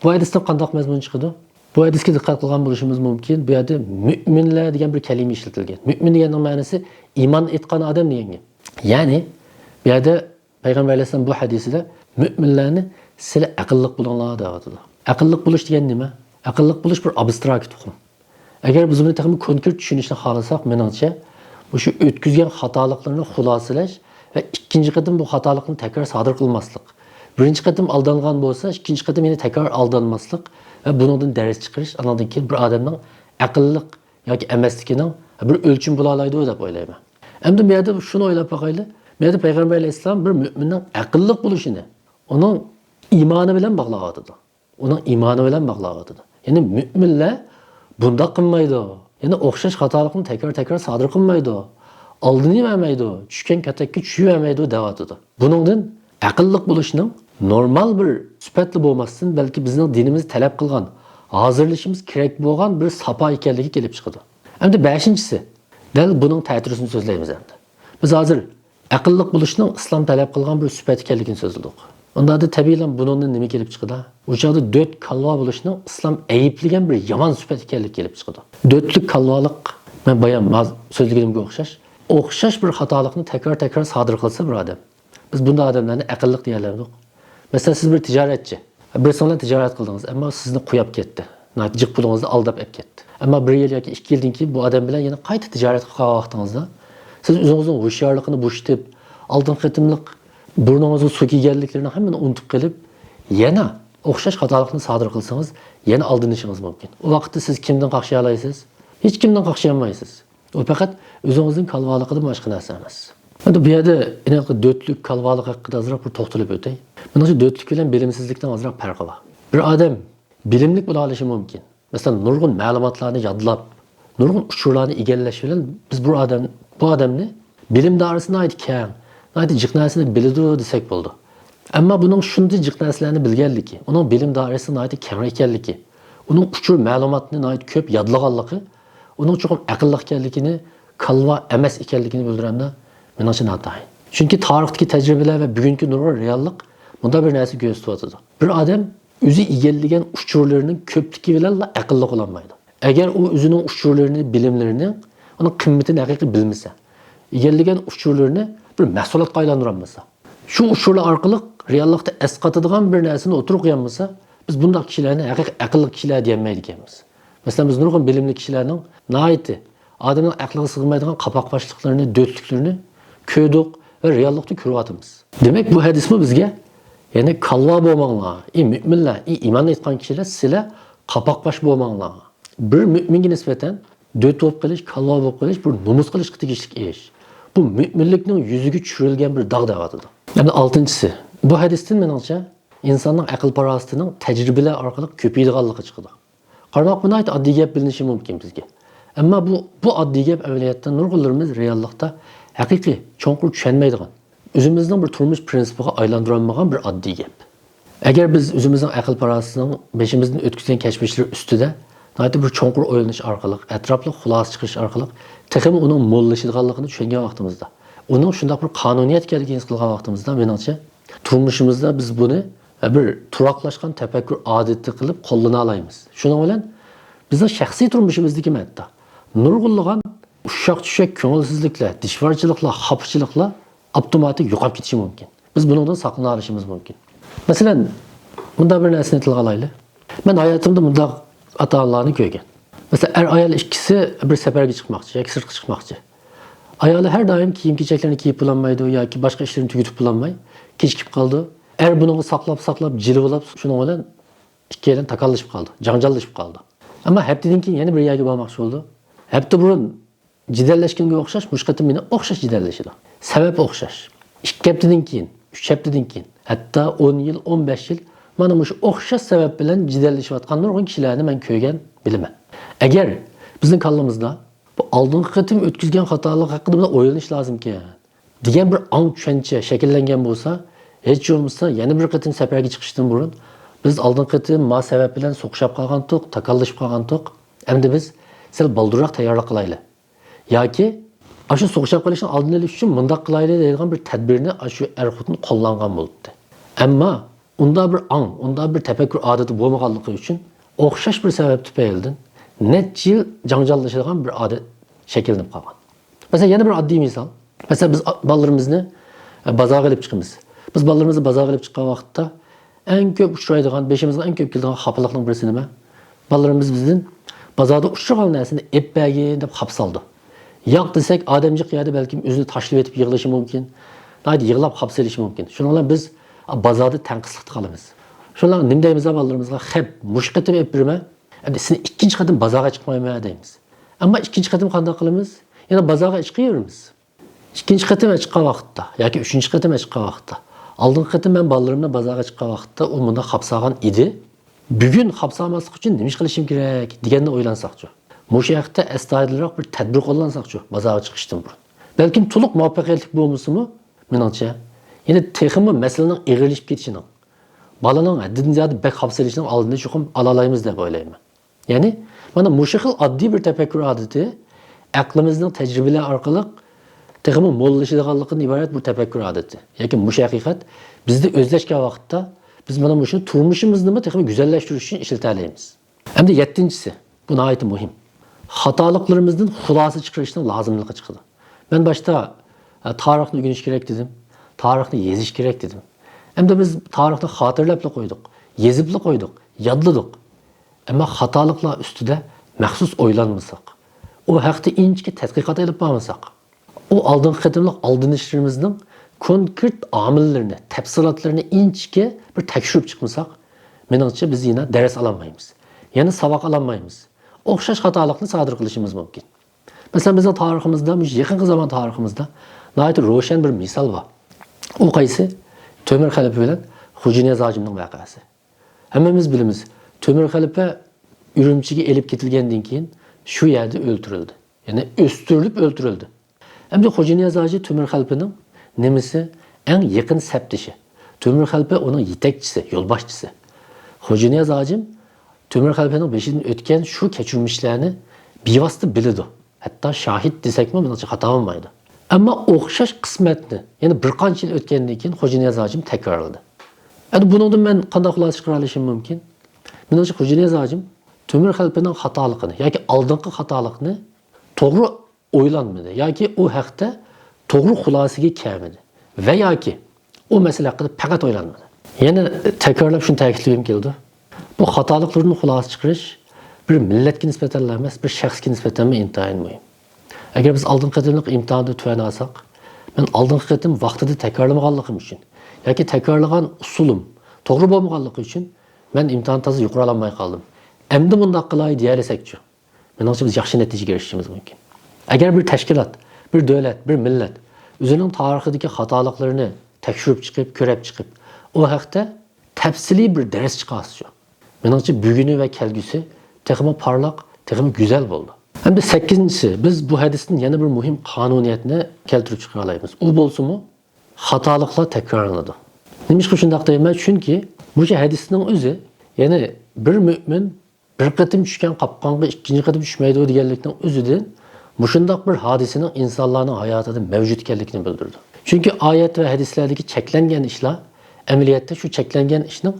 بۇ ھەدىستىن قانداق مەزمۇن چىقىدۇ؟ بۇ ھەدىسكە دىققەت قىلغان بولۇشىمىز مۇمكىن، بۇ يەردە مۆمىنلەر دېگەن بىر كەلىمە ئىشلىتىلگەن. مۆمىن دېگەننىڭ مەنىسى ئىمان ئېيتقان ئادەم دېگەن گەپ. يەنى بۇ يەردە پەيغەمبەر ئەلەيھىسسالام بۇ ھەدىسىدە مۆمىنلەرنى سىلە ئەقىللىق بولۇڭلار دەۋاتىدۇ. ئەقىللىق بولۇش دېگەن نېمە؟ ئەقىللىق بولۇش بىر ئابستراكت ئۇقۇم. ئەگەر بىز بۇنى تېخىمۇ كونكرېت چۈشىنىشنى خالىساق، مېنىڭچە، مۇشۇ ئۆتكۈزگەن خاتالىقلىرىنى خۇلاسىلەش ۋە ئىككىنچى قېتىم بۇ خاتالىقنى تەكرار سادىر قىلماسلىق. بىرىنچى قېتىم ئالدانغان بولسا، ئىككىنچى قېتىم يەنە تەكرار ئالدانماسلىق ۋە بۇنىڭدىن دەرس چىقىرىش، ئانىڭدىن كېيىن بىر ئادەمنىڭ ئەقىللىق ياكى ئەمەسلىكىنىڭ بىر ئۆلچىمى بولالايدۇ دەپ ئويلايمەن. ئەمدى بۇ يەردە شۇنى ئويلاپ باقايلى. بۇ يەردە پەيغەمبەر ئەلەيھىسسالام بىر مۆمىننىڭ ئەقىللىق بولۇشىنى ئۇنىڭ ئىمانى بىلەن باغلاۋاتىدۇ. ئۇنىڭ ئىمانى بىلەن باغلاۋاتىدۇ. يەنى مۆمىنلەر بۇنداق قىلمايدۇ. يەنى ئوخشاش خاتالىقنى تەكرار-تەكرار سادىر قىلمايدۇ. ئالدىنىۋەرمەيدۇ. چۈشكەن كەتەككە چۈشۈۋەرمەيدۇ دەۋاتىدۇ. بۇنىڭدىن ئەقىللىق بولۇشنىڭ نورمال بىر سۈپەتلا بولماستىن، بەلكى بىزنىڭ دىنىمىز تەلەپ قىلغان، ھازىرلىشىمىز كېرەك بولغان بىر ساپا ئىكەنلىكى كېلىپ چىقىدۇ. ئەمدى بەشىنچىسى، دەل بۇنىڭ تەتۈرىسىنى سۆزلەيمىز ئەمدى. بىز ھازىر ئەقىللىق بولۇشنىڭ ئىسلام تەلەپ قىلغان بىر سۈپەت ئىكەنلىكىنى سۆزلىدۇق. ئۇندا تەبىئىيلا بۇنىڭدىن نېمە كېلىپ چىقىدۇ؟ ئۇ چاغدا دۆت كالۋا بولۇشنىڭ ئىسلام ئەيىبلىگەن بىر يامان سۈپەت ئىكەنلىكى كېلىپ چىقىدۇ. دۆتلۈك كالۋالىق، مەن بايام ھازىر سۆزلىگىنىمگە ئوخشاش، ئوخشاش بىر خاتالىقنى تەكرار-تەكرار سادىر قىلسا بىر ئادەم، بىز بۇنداق ئادەملەرنى ئەقىللىق دېيەلەمدۇق؟ مەسىلەن، سىز بىر تىجارەتچى. بىرسى بىلەن تىجارەت قىلدىڭىز، ئەمما سىزنى قوياپ كەتتى. ناھايىتى جىق پۇلىڭىزنى ئالداپ ئەپ كەتتى. ئەمما بىر يىل ياكى ئىككى يىلدىن كېيىن بۇ ئادەم بىلەن يەنە قايتا تىجارەت قىلىپ قالغان ۋاقتىڭىزدا، سىز ئۆزىڭىزنىڭ ھوشيارلىقىنى بوشىتىپ، ئالدىنقى قېتىملىق بۇرنىڭىزغا سۇ كىرگەنلىكلىرىنى ھەممىنى ئۇنتۇپ قېلىپ، يەنە ئوخشاش خاتالىقنى سادىر قىلسىڭىز، يەنە ئالدىنىشىڭىز مۇمكىن. ئۇ ۋاقىتتا سىز كىمدىن قاقشىيالايسىز؟ ھېچكىمدىن قاقشىيالمايسىز. ئۇ پەقەت ئۆزىڭىزنىڭ كالۋالىقىدىن باشقا نەرسە ئەمەس. ئەمدى بۇ يەردە ئېنىق دۆتلۈك كالۋالىق ھەققىدە ئازراق بىر توختىلىپ ئۆتەي. مېنىڭچە، دۆتلۈك بىلەن بىلىمسىزلىكنىڭ ئازراق پەرقى بار. بىر ئادەم بىلىملىك بولالىشى مۇمكىن. مەسىلەن، نۇرغۇن مەلۇماتلارنى يادلاپ، نۇرغۇن ئۇچۇرلارنى ئىگىلەش بىلەن بىز بۇ ئادەم، بۇ ئادەمنى بىلىم دائىرىسى ناھايىتى كەڭ، ناھايىتى جىق نەرسىنى بىلىدۇ دېسەك بولىدۇ. ئەمما بۇنىڭ شۇنداق جىق نەرسىلەرنى بىلگەنلىكى، ئۇنىڭ بىلىم دائىرىسى ناھايىتى كەڭ ئىكەنلىكى، ئۇنىڭ ئۇچۇر مەلۇماتنى ناھايىتى كۆپ يادلىغانلىقى، ئۇنىڭ چوقۇم ئەقىللىق ئىكەنلىكىنى، كالۋا ئەمەس ئىكەنلىكىنى بىلدۈرەمدۇ؟ مېنىڭچە ناتايىن. چۈنكى تارىختىكى تەجرىبىلەر ۋە بۈگۈنكى نۇرغۇن رېئاللىق مۇنداق بىر نەرسە كۆرسىتىۋاتىدۇ. بىر ئادەم ئۆزى ئىگىلىگەن ئۇچۇرلىرىنىڭ كۆپلۈكى بىلەنلا ئەقىللىق بولالمايدۇ. ئەگەر ئۇ ئۆزىنىڭ ئۇچۇرلىرىنى، بىلىملىرىنى، ئۇنىڭ قىممىتىنى ھەقىقىي بىلمىسە، ئىگىلىگەن ئۇچۇرلىرىنى بىر مەھسۇلاتقا ئايلاندۇرالمىسا، شۇ ئۇچۇرلار ئارقىلىق رېئاللىقتا ئەسقاتىدىغان بىر نەرسىنى ئوتتۇرىغا قويالمىسا، بىز بۇنداق كىشىلەرنى ھەقىقىي ئەقىللىق كىشىلەر دېيەلمەيدىكەنمىز. مەسىلەن، بىز نۇرغۇن بىلىملىك كىشىلەرنىڭ ناھايىتى ئادەمنىڭ ئەقلىگە سىغمايدىغان قاپاقباشلىقلىرىنى، دۆتلۈكلىرىنى كۆردۇق ۋە رېئاللىقتا كۆرۈۋاتىمىز. دېمەك، بۇ ھەدىسمۇ بىزگە، يەنى كالۋا بولماڭلار، ئى مۆمىنلەر، ئى ئىمان ئېيتقان كىشىلەر، سىلەر قاپاقباش بولماڭلار. بىر مۆمىنگە نىسبەتەن دۆت بولۇپ قېلىش، كالۋا بولۇپ قېلىش بىر نومۇس قىلىشقا تېگىشلىك ئىش. بۇ مۆمىنلىكنىڭ يۈزىگە چۈشۈرۈلگەن بىر داغ دەۋاتىدۇ. يەنى ئالتىنچىسى، بۇ ھەدىستىن مېنىڭچە ئىنساننىڭ ئەقىل-پاراسىتىنىڭ تەجرىبىلەر ئارقىلىق كۆپىيىدىغانلىقى چىقىدۇ. قارىماققا بۇ ناھايىتى ئاددىي گەپ بىلىنىشى مۇمكىن بىزگە. ئەمما بۇ، بۇ ئاددىي گەپ ئەمەلىيەتتە نۇرغۇنلىرىمىز رېئاللىقتا ھەقىقىي چوڭقۇر چۈشەنمەيدىغان، ئۆزىمىزنىڭ بىر تۇرمۇش پىرىنسىپىغا ئايلاندۇرالمىغان بىر ئاددىي گەپ. ئەگەر بىز ئۆزىمىزنىڭ ئەقىل-پاراسىتىنىڭ بېشىمىزدىن ئۆتكۈزگەن كەچمىشلىرى ئۈستىدە ناھايىتى بىر چوڭقۇر ئويلىنىش ئارقىلىق، ئەتراپلىق خۇلاسە چىقىرىش ئارقىلىق تېخىمۇ ئۇنىڭ موللىشىدىغانلىقىنى چۈشەنگەن ۋاقتىمىزدا، ئۇنىڭ شۇنداق بىر قانۇنىيەت ئىكەنلىكىنى ھېس قىلغان ۋاقتىمىزدا، مېنىڭچە، تۇرمۇشىمىزدا بىز بۇنى بىر تۇراقلاشقان تەپەككۇر ئادىتى قىلىپ قوللىنالايمىز. شۇنىڭ بىلەن بىزنىڭ شەخسىي تۇرمۇشىمىزدىكى ھەتتا نۇرغۇنلىغان ئۇششاق-چۈششەك كۆڭۈلسىزلىكلەر، دىشۋارچىلىقلار، خاپىچىلىقلار ئاپتوماتىك يوقاپ كېتىشى مۇمكىن. بىز بۇنىڭدىن ساقلىنالىشىمىز مۇمكىن. مەسىلەن، مۇنداق بىر نەرسىنى تىلغا ئالايلى. مەن ھاياتىمدا مۇنداق ئاتا-ئانىلارنى كۆرگەن. مەسىلەن، ئەر-ئايال ئىككىسى بىر سەپەرگە چىقماقچى ياكى سىرتقا چىقماقچى. ئايالى ھەر دائىم كىيىم-كېچەكلىرىنى كىيىپ بولالمايدۇ ياكى باشقا ئىشلىرىنى تۈگىتىپ بولالماي كېچىكىپ قالىدۇ. ئەر بۇنىڭغا ساقلاپ-ساقلاپ، جىلۋىلاپ، شۇنىڭ بىلەن ئىككىيلەن تاكاللىشىپ قالىدۇ، جاڭجاللىشىپ قالىدۇ. ئەمما ھەپتىدىن كېيىن يەنە بىر يەرگە بارماقچى بولىدۇ. ھەپتە بۇرۇن جېدەللەشكەنگە ئوخشاش، مۇشۇ قېتىم يەنە ئوخشاش جېدەللىشىدۇ. سەۋەب ئوخشاش. ئىككى ھەپتىدىن كېيىن، ئۈچ ھەپتىدىن كېيىن، ھەتتا ئون يىل، ئون بەش يىل مانا مۇشۇ ئوخشاش سەۋەب بىلەن جېدەللىشىۋاتقان نۇرغۇن كىشىلەرنى مەن كۆرگەن، بىلىمەن. ئەگەر بىزنىڭ كاللىمىزدا بۇ ئالدىنقى قېتىم ئۆتكۈزگەن خاتالىق ھەققىدە بىر ئويلىنىش لازىمكەن دېگەن بىر ئاڭ-چۈشەنچە شەكىللەنگەن بولسا، ھېچ بولمىسا يەنە بىر قېتىم سەپەرگە چىقىشتىن بۇرۇن، بىز ئالدىنقى قېتىم ما سەۋەب بىلەن سوقۇشاپ قالغانتۇق، تاكاللىشىپ قالغانتۇق، ئەمدى بىز سەل بالدۇرراق تەييارلىق قىلايلى. ياكى ئاشۇ سوغۇشۇپ قېلىشنىڭ ئالدىنى ئېلىش ئۈچۈن مۇنداق قىلايلى دەيدىغان بىر تەدبىرنى ئاشۇ ئەر-خوتۇن قوللانغان بولۇپتۇ. ئەمما ئۇنداق بىر ئاڭ، ئۇنداق بىر تەپەككۇر ئادىتى بولمىغانلىقى ئۈچۈن، ئوخشاش بىر سەۋەب تۈپەيلىدىن نەچچە يىل جاڭجاللىشىدىغان بىر ئادەت شەكىللىنىپ قالغان. مەسىلەن، يەنە بىر ئاددىي مىسال. مەسىلەن، بىز ئا-، بالىلىرىمىزنى، ئە، بازارغا ئېلىپ چىقىمىز. بىز بالىلىرىمىزنى بازارغا ئېلىپ چىققان ۋاقىتتا، ئەڭ كۆپ ئۇچرايدىغان، بېشىمىزغا ئەڭ كۆپ كېلىدىغان خاپىلىقنىڭ بىرسى نېمە؟ بالىلىرىمىز بىزدىن، «بازاردا ئۇچرىغان نەرسىنى ئېلىپ بەرگىن» دەپ خاپا سالىدۇ. ياق دېسەك، ئادەمجىق يەردە بەلكىم ئۆزىنى تاشلىۋېتىپ يىغلىشى مۇمكىن. ناھايىتى يىغلاپ خاپا سېلىشى مۇمكىن. شۇنىڭ بىلەن بىز بازاردا تەنقىسلىقتا قالىمىز. شۇنىڭ بىلەن نېمە دەيمىز بالىلىرىمىزغا؟ «خەپ، مۇشۇ قېتىم ئېلىپ بېرىمەن، ئەمدى سېنى ئىككىنچى قېتىم بازارغا چىقمايمەن» دەيمىز. ئەمما ئىككىنچى قېتىم قانداق قىلىمىز؟ يەنە بازارغا چىقىۋېرىمىز. ئىككىنچى قېتىم چىققان ۋاقىتتا ياكى ئۈچىنچى قېتىم چىققان ۋاقىتتا، «ئالدىنقى قېتىم مەن بالىلىرىم بىلەن بازارغا چىققان ۋاقىتتا ئۇ مۇنداق خاپسالغان ئىدى. بۈگۈن خاپسالماسلىق ئۈچۈن نېمە ئىش قىلىشىم كېرەك؟» دېگەننى ئويلانساقچۇ؟ مۇشۇ ھەقتە ئەستايىدىلراق بىر تەدبىر قوللانساقچۇ بازارغا چىقىشتىن بۇرۇن؟ بەلكىم تولۇق مۇۋەپپەقىيەتلىك بولمىسىمۇ، مېنىڭچە، يەنە تېخىمۇ مەسىلىنىڭ ئېغىرلىشىپ كېتىشىنىڭ، بالىنىڭ ھەددىدىن زىيادە بەك خاپسىلىشىنىڭ ئالدىنى چوقۇم ئالالايمىز دەپ ئويلايمەن. يەنى، مانا مۇشۇ خىل ئاددىي بىر تەپەككۇر ئادىتى ئەقلىمىزنىڭ تەجرىبىلەر ئارقىلىق تېخىمۇ موللىشىدىغانلىقىدىن ئىبارەت بۇ تەپەككۇر ئادىتى. ياكى مۇشۇ ھەقىقەت بىزدە ئۆزلەشكەن ۋاقىتتا بىز مانا مۇشۇنى تۇرمۇشىمىزنىمۇ تېخىمۇ گۈزەللەشتۈرۈش ئۈچۈن ئىشلىتەلەيمىز. ئەمدى يەتتىنچىسى، بۇ ناھايىتى مۇھىم. خاتالىقلىرىمىزدىن خۇلاسە چىقىرىشنىڭ لازىملىقى چىقىدۇ. مەن باشتا، ئە، تارىخنى ئۆگىنىش كېرەك دېدىم، تارىخنى يېزىش كېرەك دېدىم. ئەمدى بىز تارىخنى خاتىرىلەپلا قويدۇق، يېزىپلا قويدۇق، يادلىدۇق. ئەمما خاتالىقلار ئۈستىدە مەخسۇس ئويلانمىساق، ئۇ ھەقتە ئىنچىكە تەتقىقات ئېلىپ بارمىساق، ئۇ ئالدىنقى قېتىملىق ئالدىنىشلىرىمىزنىڭ كونكرېت ئامىللىرىنى، تەپسىلاتلىرىنى ئىنچىكە بىر تەكشۈرۈپ چىقمىساق، مېنىڭچە بىز يەنە دەرس ئالالمايمىز، يەنە ساۋاق ئالالمايمىز. ئوخشاش خاتالىقنى سادىر قىلىشىمىز مۇمكىن. مەسىلەن، بىزنىڭ تارىخىمىزدا مۇشۇ يېقىنقى زامان تارىخىمىزدا ناھايىتى روشەن بىر مىسال بار. ئۇ قايسى؟ تۆمۈر خەلىپە بىلەن خوجانىياز ھاجىمنىڭ ۋەقەسى. ھەممىمىز بىلىمىز، تۆمۈر خەلىپە ئۈرۈمچىگە ئېلىپ كېتىلگەندىن كېيىن شۇ يەردە ئۆلتۈرۈلدى. يەنى ئۆستۈرۈلۈپ ئۆلتۈرۈلدى. ئەمدى خوجانىياز ھاجى تۆمۈر خەلىپىنىڭ نېمىسى؟ ئەڭ يېقىن سەپدىشى. تۆمۈر خەلىپە ئۇنىڭ يېتەكچىسى، يولباشچىسى. خوجانىياز ھاجىم تۆمۈر خەلىپىنىڭ بېشىدىن ئۆتكەن شۇ كەچۈرمىشلەرنى بىۋاسىتە بىلىدۇ. ھەتتا شاھىت دېسەكمۇ مېنىڭچە خاتا بولمايدۇ. ئەمما ئوخشاش قىسمەتنى يەنە بىر قانچە يىل ئۆتكەندىن كېيىن خوجانىياز ھاجىم تەكرارلىدى. ئەمدى بۇنىڭدىن مەن قانداق خۇلاسە چىقىرالىشىم مۇمكىن؟ مېنىڭچە خوجانىياز ھاجىم تۆمۈر خەلىپىنىڭ خاتالىقىنى ياكى ئالدىنقى خاتالىقنى توغرا ئويلانمىدى ياكى ئۇ ھەقتە توغرا خۇلاسىگە كەلمىدى ۋە ياكى ئۇ مەسىلە ھەققىدە پەقەت ئويلانمىدى. يەنە تەكرارلاپ شۇنى تەكىتلىگۈم كېلىدۇ. بۇ خاتالىقلىرىدىن خۇلاسە چىقىرىش بىر مىللەتكە نىسبەتەنلا ئەمەس، بىر شەخسكە نىسبەتەنمۇ ئىنتايىن مۇھىم. ئەگەر بىز ئالدىنقى قېتىملىق ئىمتىھاندا تۆۋەن ئالساق، مەن ئالدىنقى قېتىم ۋاقتىدا تەكرارلىمىغانلىقىم ئۈچۈن ياكى تەكرارلىغان ئۇسۇلۇم توغرا بولمىغانلىقى ئۈچۈن مەن ئىمتىھاندا تازا يۇقىرى ئالالماي قالدىم. ئەمدى مۇنداق قىلاي دېيەلىسەكچۇ؟ مېنىڭچە بىز ياخشى نەتىجىگە ئېرىشىشىمىز مۇمكىن. ئەگەر بىر تەشكىلات، بىر دۆلەت، بىر مىللەت ئۆزىنىڭ تارىخىدىكى خاتالىقلىرىنى تەكشۈرۈپ چىقىپ، كۆرۈپ چىقىپ، ئۇ ھەقتە تەپسىلىي بىر دەرس چىقارسىچۇ؟ مېنىڭچە بۈگۈنى ۋە كەلگۈسى تېخىمۇ پارلاق، تېخىمۇ گۈزەل بولىدۇ. ئەمدى سەككىزىنچىسى، بىز بۇ ھەدىستىن يەنە بىر مۇھىم قانۇنىيەتنى كەلتۈرۈپ چىقىرالايمىز. ئۇ بولسىمۇ، خاتالىقلار تەكرارلىنىدۇ. نېمىشقا شۇنداق دەيمەن؟ چۈنكى مۇشۇ ھەدىسنىڭ ئۆزى، يەنى بىر مۆمىن بىر قېتىم چۈشكەن قاپقانغا ئىككىنچى قېتىم چۈشمەيدۇ دېگەنلىكنىڭ ئۆزىدىن مۇشۇنداق بىر ھادىسىنىڭ ئىنسانلارنىڭ ھاياتىدا مەۋجۇت ئىكەنلىكىنى بىلدۈرىدۇ. چۈنكى ئايەت ۋە ھەدىسلەردىكى چەكلەنگەن ئىشلار ئەمەلىيەتتە شۇ چەكلەنگەن ئىشنىڭ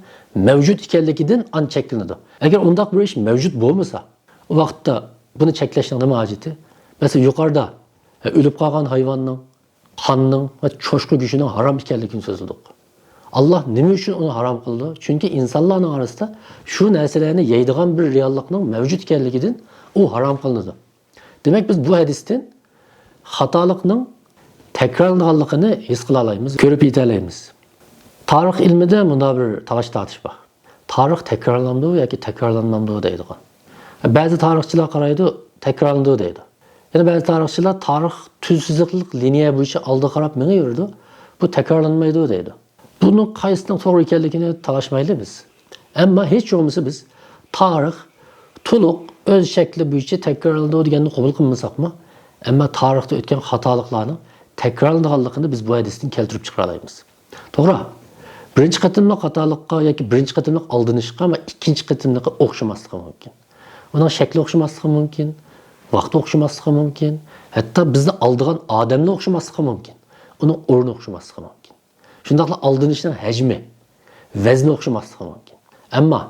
مەۋجۇت ئىكەنلىكىدىن ئان چەكلىنىدۇ. ئەگەر ئۇنداق بىر ئىش مەۋجۇت بولمىسا، ئۇ ۋاقىتتا بۇنى چەكلەشنىڭ نېمە ھاجىتى؟ مەسىلەن، يۇقىرىدا ئۆلۈپ قالغان ھايۋاننىڭ، قاننىڭ ۋە چوشقا گۆشىنىڭ ھارام ئىكەنلىكىنى سۆزلىدۇق. ئاللا نېمە ئۈچۈن ئۇنى ھارام قىلىدۇ؟ چۈنكى ئىنسانلارنىڭ ئارىسىدا شۇ نەرسىلەرنى يەيدىغان بىر رېئاللىقنىڭ مەۋجۇت ئىكەنلىكىدىن ئۇ ھارام قىلىنىدۇ. دېمەك، بىز بۇ ھەدىستىن خاتالىقنىڭ تەكرارلىنىدىغانلىقىنى ھېس قىلالايمىز، كۆرۈپ يېتەلەيمىز. تارىخ ئىلمىدە مۇنداق بىر تالاش-تارتىش بار. تارىخ تەكرارلىنامدۇ ياكى تەكرارلانمامدۇ دەيدىغان. بەزى تارىخچىلار قارايدۇ، تەكرارلىنىدۇ دەيدۇ. يەنە بەزى تارىخچىلار تارىخ تۈز سىزىقلىق لىنىيە بويىچە ئالدىغا قاراپ مېڭىۋېرىدۇ، بۇ تەكرارلانمايدۇ دەيدۇ. بۇنىڭ قايسىنىڭ توغرا ئىكەنلىكىنى تالاشمايلى بىز. ئەمما ھېچ بولمىسا بىز تارىخ تولۇق ئۆز شەكلى بويىچە تەكرارلىنىدۇ دېگەننى قوبۇل قىلمىساقمۇ، ئەمما تارىختا ئۆتكەن خاتالىقلارنىڭ تەكرارلىنىدىغانلىقىنى بىز بۇ ھەدىستىن كەلتۈرۈپ چىقىرالايمىز. توغرا. بىرىنچى قېتىملىق خاتالىققا ياكى بىرىنچى قېتىملىق ئالدىنىشقا ۋە ئىككىنچى قېتىملىقى ئوخشىماسلىقى مۇمكىن. ئۇنىڭ شەكلى ئوخشىماسلىقى مۇمكىن، ۋاقتى ئوخشىماسلىقى مۇمكىن، ھەتتا بىزنى ئالدىغان ئادەمنى ئوخشىماسلىقى مۇمكىن، ئۇنىڭ ئورنى ئوخشىماسلىقى مۇمكىن. شۇنداقلا ئالدىنىشنىڭ ھەجمى، ۋەزنى ئوخشىماسلىقى مۇمكىن. ئەمما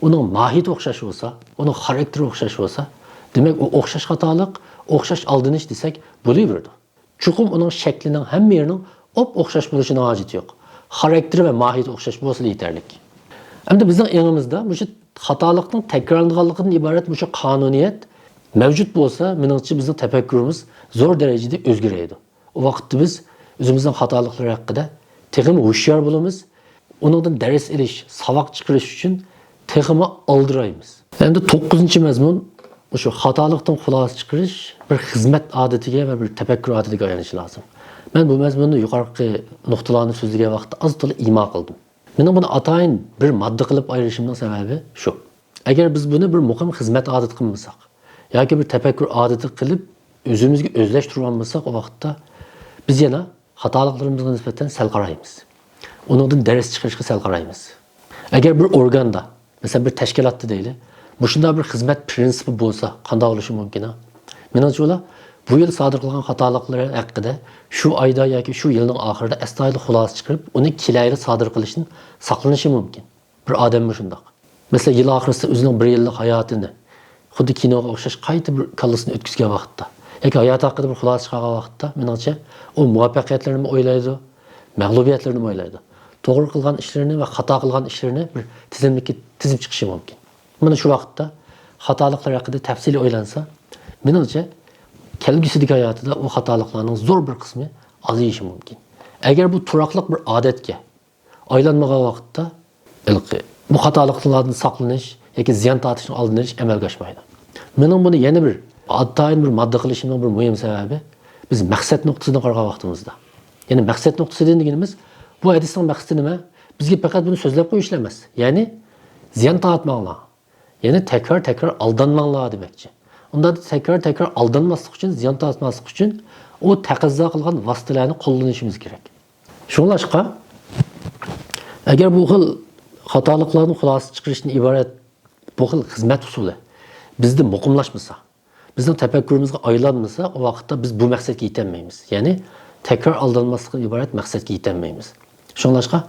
ئۇنىڭ ماھىيىتى ئوخشاش بولسا، ئۇنىڭ خاراكتېرى ئوخشاش بولسا، دېمەك، ئۇ ئوخشاش خاتالىق، ئوخشاش ئالدىنىش دېسەك بولۇۋېرىدۇ. چوقۇم ئۇنىڭ شەكلىنىڭ ھەممە يېرىنىڭ ئوپئوخشاش بولۇشىنىڭ ھاجىتى يوق. خاراكتېرى ۋە ماھىيىتى ئوخشاش بولسىلا يېتەرلىك. ئەمدى بىزنىڭ ئېڭىمىزدا مۇشۇ خاتالىقنىڭ تەكرارلىنىدىغانلىقىدىن ئىبارەت مۇشۇ قانۇنىيەت مەۋجۇت بولسا، مېنىڭچە بىزنىڭ تەپەككۇرىمىز زور دەرىجىدە ئۆزگىرەيدۇ. ئۇ ۋاقىتتا بىز ئۆزىمىزنىڭ خاتالىقلىرى ھەققىدە تېخىمۇ ھوشيار بولىمىز. ئۇنىڭدىن دەرس ئېلىش، ساۋاق چىقىرىش ئۈچۈن تېخىمۇ ئالدىرايمىز. ئەمدى توققۇزىنچى مەزمۇن، مۇشۇ خاتالىقتىن خۇلاسە چىقىرىش بىر خىزمەت ئادىتىگە ۋە بىر تەپەككۇر ئادىتىگە ئايلىنىشى لازىم. مەن بۇ مەزمۇننى يۇقىرىقى نۇقتىلارنى سۆزلىگەن ۋاقىتتا ئاز تولا ئىما قىلدىم. مېنىڭ بۇنى ئاتايىن بىر ماددا قىلىپ ئايرىشىمنىڭ سەۋەبى شۇ. ئەگەر بىز بۇنى بىر مۇقىم خىزمەت ئادىتى قىلمىساق ياكى بىر تەپەككۇر ئادىتى قىلىپ ئۆزىمىزگە ئۆزلەشتۈرۈۋالمىساق، ئۇ ۋاقىتتا بىز يەنە خاتالىقلىرىمىزغا نىسبەتەن سەل قارايمىز. ئۇنىڭدىن دەرس چىقىرىشقا سەل قارايمىز. ئەگەر بىر ئورگاندا، مەسىلەن، بىر تەشكىلاتتا دەيلى، مۇشۇنداق بىر خىزمەت پىرىنسىپى بولسا، قانداق بولۇشى مۇمكىن؟ مېنىڭچە، ئۇلار بۇ يىل سادىر قىلغان خاتالىقلىرى ھەققىدە شۇ ئايدا ياكى شۇ يىلنىڭ ئاخىرىدا ئەستايىدىل خۇلاسە چىقىرىپ، ئۇنى كېلەر يىلى سادىر قىلىشتىن ساقلىنىشى مۇمكىن. بىر ئادەممۇ شۇنداق. مەسىلەن، يىل ئاخىرىسىدا ئۆزىنىڭ بىر يىللىق ھاياتىنى خۇددى كىنوغا ئوخشاش قايتا بىر كاللىسىدىن ئۆتكۈزگەن ۋاقىتتا ياكى ھاياتى ھەققىدە بىر خۇلاسە چىقارغان ۋاقىتتا، مېنىڭچە، ئۇ مۇۋەپپەقىيەتلىرىنىمۇ ئويلايدۇ، مەغلۇبىيەتلىرىنىمۇ ئويلايدۇ. توغرا قىلغان ئىشلىرىنى ۋە خاتا قىلغان ئىشلىرىنى بىر تىزىملىككە تىزىپ چىقىشى مۇمكىن. مانا شۇ ۋاقىتتا خاتالىقلار ھەققىدە تەپسىلىي ئويلانسا، مېنىڭچە، كەلگۈسىدىكى ھاياتىدا ئۇ خاتالىقلارنىڭ زور بىر قىسمى ئازىيىشى مۇمكىن. ئەگەر بۇ تۇراقلىق بىر ئادەتكە ئايلانمىغان ۋاقىتتا، ھېلىقى بۇ خاتالىقلاردىن ساقلىنىش ياكى زىيان تارتىشنىڭ ئالدىنى ئېلىش ئەمەلگە ئاشمايدۇ. مېنىڭ بۇنى يەنە بىر ئاتايىن بىر ماددا قىلىشىمنىڭ بىر مۇھىم سەۋەبى، بىز مەقسەت نۇقتىسىدىن قارىغان ۋاقتىمىزدا. يەنى مەقسەت نۇقتىسىدىن دېگىنىمىز، بۇ ھەدىسنىڭ مەقسىتى نېمە؟ بىزگە پەقەت بۇنى سۆزلەپ قويۇشلا ئەمەس. يەنى زىيان تارتماڭلار. يەنى تەكرار-تەكرار ئالدانماڭلار دېمەكچى. ئۇنداق تەكرار-تەكرار ئالدانماسلىق ئۈچۈن، زىيان تارتماسلىق ئۈچۈن ئۇ تەقەززا قىلغان ۋاسىتىلەرنى قوللىنىشىمىز كېرەك. شۇڭلاشقا، ئەگەر بۇ خىل خاتالىقلاردىن خۇلاسە چىقىرىشتىن ئىبارەت بۇ خىل خىزمەت ئۇسۇلى بىزدە مۇقىملاشمىسا، بىزنىڭ تەپەككۇرىمىزغا ئايلانمىسا، ئۇ ۋاقىتتا بىز بۇ مەقسەتكە يېتەلمەيمىز. يەنى تەكرار ئالدانماسلىقتىن ئىبارەت مەقسەتكە يېتەلمەيمىز. شۇڭلاشقا،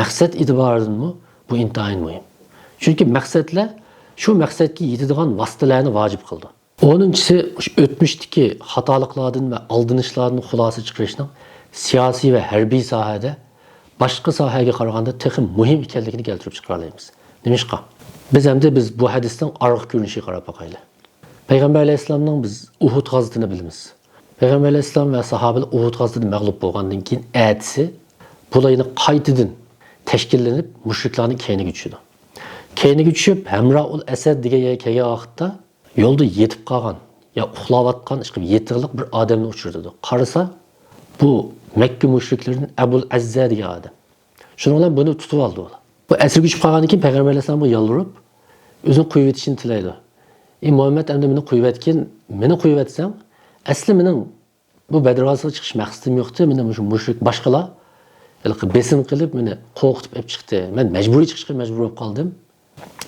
مەقسەت ئېتىبارىدىنمۇ بۇ ئىنتايىن مۇھىم. چۈنكى مەقسەتلەر شۇ مەقسەتكە يېتىدىغان ۋاسىتىلەرنى ۋاجىپ قىلىدۇ. ئونىنچىسى، ئۆتمۈشتىكى خاتالىقلاردىن ۋە ئالدىنىشلاردىن خۇلاسە چىقىرىشنىڭ سىياسىي ۋە ھەربىي ساھەدە باشقا ساھەگە قارىغاندا تېخى مۇھىم ئىكەنلىكىنى كەلتۈرۈپ چىقىرالايمىز. نېمىشقا؟ بىز ئەمدى بىز بۇ ھەدىستىڭ ئارقا كۆرۈنۈشىگە قاراپ باقايلى. پەيغەمبەر ئەلەيھىسسالامنىڭ بىز ئۇھۇد غازىتىنى بىلىمىز. پەيغەمبەر ئەلەيھىسسالام ۋە ساھابىلەر ئۇھۇد غازىتىدە مەغلۇپ بولغاندىن كېيىن، ئەتىسى بۇلار يەنە قايتىدىن تەشكىللىنىپ، مۇشرىكلارنىڭ كەينىگە چۈشىدۇ. كەينىگە چۈشۈپ، ھەمرائۇل ئەسەد دېگەن يەرگە كەلگەن ۋاقىتتا، يولدا يېتىپ قالغان يا ئۇخلاۋاتقان، ئىشقىلىپ يېتىقلىق بىر ئادەمنى ئۇچرىتىدۇ. قارىسا، بۇ مەككە مۇشرىكلىرىدىن ئەبۇل ئەززە دېگەن ئادەم. شۇنىڭ بىلەن بۇنى تۇتۇپ ئالدى ئۇلار. بۇ ئەسىرگە چۈشۈپ قالغاندىن كېيىن پەيغەمبەر ئەلەيھىسسالامغا يالۋۇرۇپ، ئۆزىنى قويۇۋېتىشنى تىلەيدۇ. «ئى مۇھەممەد، ئەمدى مېنى قويۇۋەتكىن، مېنى قويۇۋەتسەڭ، ئەسلى مېنىڭ بۇ بەدر غازىسىغا چىقىش مەقسىتىم يوقتى. مېنى مۇشۇ مۇشرىك باشقىلار ھېلىقى بېسىم قىلىپ، مېنى قورقۇتۇپ ئېلىپ چىقتى. مەن مەجبۇرىي چىقىشقا مەجبۇر بولۇپ قالدىم.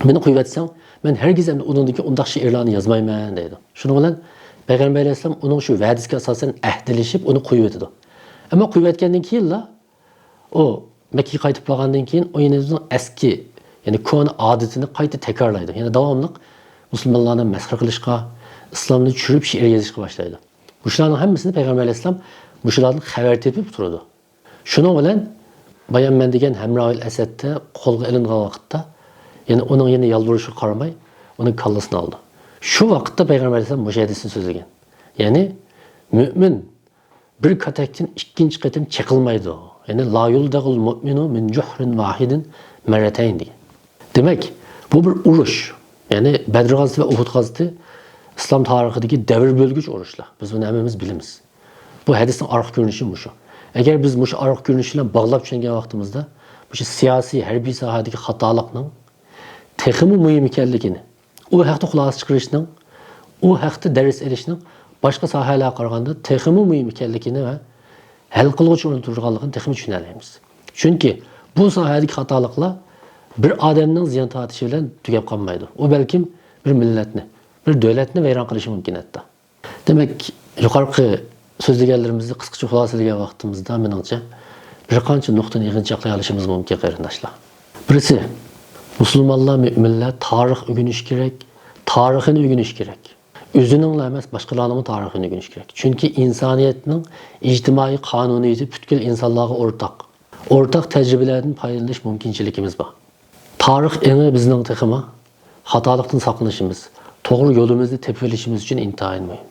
مېنى قويۇۋەتسەڭ، مەن ھەرگىز ئەمدى ئۇنىڭدىن كېيىن ئۇنداق شېئىرلارنى يازمايمەن» دەيدۇ. شۇنىڭ بىلەن پەيغەمبەر ئەلەيھىسسالام ئۇنىڭ شۇ ۋەدىسىگە ئاساسەن ئەھدىلىشىپ، ئۇنى قويۇۋېتىدۇ. ئەمما قويۇۋەتكەندىن كېيىنلا، ئۇ مەككىگە قايتىپ بارغاندىن كېيىن، ئۇ يەنە ئۆزىنىڭ ئەسكى، يەنى كونا ئادىتىنى قايتا تەكرارلايدۇ. يەنى داۋاملىق مۇسۇلمانلارنى مەسخىرە قىلىشقا، ئىسلامنى چۈشۈرۈپ شېئىر يېزىشقا باشلايدۇ. مۇشۇلارنىڭ ھەممىسىنى پەيغەمبەر ئەلەيھىسسالام مۇشۇلاردىن خەۋەر تېپىپ تۇرىدۇ. شۇنىڭ بىلەن بايام مەن دېگەن ھەمراۋىل ئەسەدتە قولغا ئېلىنغان ۋاقىتتا، يەنى ئۇنىڭ يەنە يالۋۇرۇشىغا قارىماي، ئۇنىڭ كاللىسىنى ئالىدۇ. شۇ ۋاقىتتا پەيغەمبەر ئەلەيھىسسالام مۇشۇ ھەدىسنى سۆزلىگەن. يەنى، مۆمىن بىر كاتەكتىن ئىككىنچى قېتىم چېقىلمايدۇ. يەنى، «لا يۇلدەغۇل مۇئمىنۇ مىن جۇھرىن ۋاھىدىن مەررەتەين» دېگەن. دېمەك، بۇ بىر ئۇرۇش. يەنى بەدر غازىتى ۋە ئۇھۇد غازىتى ئىسلام تارىخىدىكى دەۋر بۆلگۈچ ئۇرۇشلار. بىز بۇنى ھەممىمىز بىلىمىز. بۇ ھەدىسنىڭ ئارقا كۆرۈنۈشى مۇشۇ. ئەگەر بىز مۇشۇ ئارقا كۆرۈنۈش بىلەن باغلاپ چۈشەنگەن ۋاقتىمىزدا، مۇشۇ سىياسىي، ھەربىي ساھەدىكى خاتالىقنىڭ تېخىمۇ مۇھىم ئىكەنلىكىنى، ئۇ ھەقتە خۇلاسە چىقىرىشنىڭ، ئۇ ھەقتە دەرس ئېلىشنىڭ باشقا ساھەلەرگە قارىغاندا تېخىمۇ مۇھىم ئىكەنلىكىنى ۋە ھەل قىلغۇچ ئورۇندا تۇرىدىغانلىقىنى تېخىمۇ چۈشىنەلەيمىز. چۈنكى بۇ ساھەدىكى خاتالىقلار بىر ئادەمنىڭ زىيان تارتىشى بىلەن تۈگەپ قالمايدۇ. ئۇ بەلكىم بىر مىللەتنى، بىر دۆلەتنى ۋەيران قىلىشى مۇمكىن ھەتتا. دېمەك، يۇقىرىقى سۆزلىگەنلىرىمىزنى قىسقىچە خۇلاسىلىگەن ۋاقتىمىزدا، مېنىڭچە، بىر قانچە نۇقتىنى يىغىنچاقلىيالىشىمىز مۇمكىن، قېرىنداشلار. بىرسى، مۇسۇلمانلار، مۆمىنلەر تارىخ ئۆگىنىشى كېرەك، تارىخىنى ئۆگىنىشى كېرەك. ئۆزىنىڭلا ئەمەس، باشقىلارنىڭمۇ تارىخىنى ئۆگىنىشى كېرەك. چۈنكى ئىنسانىيەتنىڭ ئىجتىمائىي قانۇنىيىتى پۈتكۈل ئىنسانلارغا ئورتاق. ئورتاق تەجرىبىلەردىن پايدىلىنىش مۇمكىنچىلىكىمىز بار. تارىخ ئېڭى بىزنىڭ تېخىمۇ خاتالىقتىن ساقلىنىشىمىز، توغرا يولىمىزنى تېپىۋېلىشىمىز ئۈچۈن ئىنتايىن مۇھىم.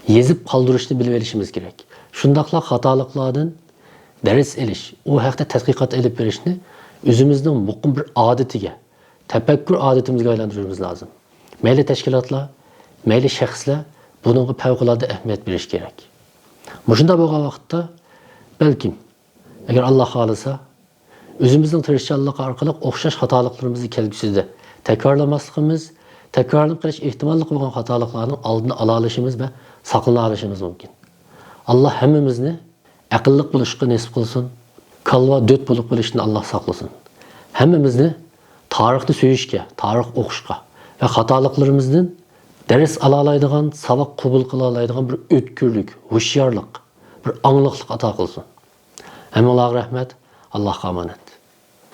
يېزىپ قالدۇرۇشنى بىلىۋېلىشىمىز كېرەك. شۇنداقلا خاتالىقلاردىن دەرس ئېلىش، ئۇ ھەقتە تەتقىقات ئېلىپ بېرىشنى ئۆزىمىزنىڭ مۇقىم بىر ئادىتىگە، تەپەككۇر ئادىتىمىزگە ئايلاندۇرۇشىمىز لازىم. مەيلى تەشكىلاتلار، مەيلى شەخسلەر بۇنىڭغا پەۋقۇلئاددە ئەھمىيەت بېرىشى كېرەك. مۇشۇنداق بولغان ۋاقىتتا، بەلكىم، ئەگەر ئاللا خالىسا، ئۆزىمىزنىڭ تىرىشچانلىقى ئارقىلىق ئوخشاش خاتالىقلىرىمىزنى كەلگۈسىدە تەكرارلىماسلىقىمىز، تەكرارلىنىپ قېلىش ئېھتىماللىقى بولغان خاتالىقلارنىڭ ئالدىنى ئالالىشىمىز ۋە ساقلىنالىشىمىز مۇمكىن. ئاللا ھەممىمىزنى ئەقىللىق بولۇشقا نېسىپ قىلسۇن. كالۋا دۆت بولۇپ قېلىشتىن ئاللا ساقلىسۇن. ھەممىمىزنى تارىخنى سۆيۈشكە، تارىخ ئوقۇشقا ۋە خاتالىقلىرىمىزدىن دەرس ئالالايدىغان، ساۋاق قوبۇل قىلالايدىغان بىر ئۆتكۈرلۈك، ھوشيارلىق، بىر ئاڭلىقلىق ئاتا قىلسۇن. ھەممىڭلارغا رەھمەت، ئاللاھقا ئامانەت.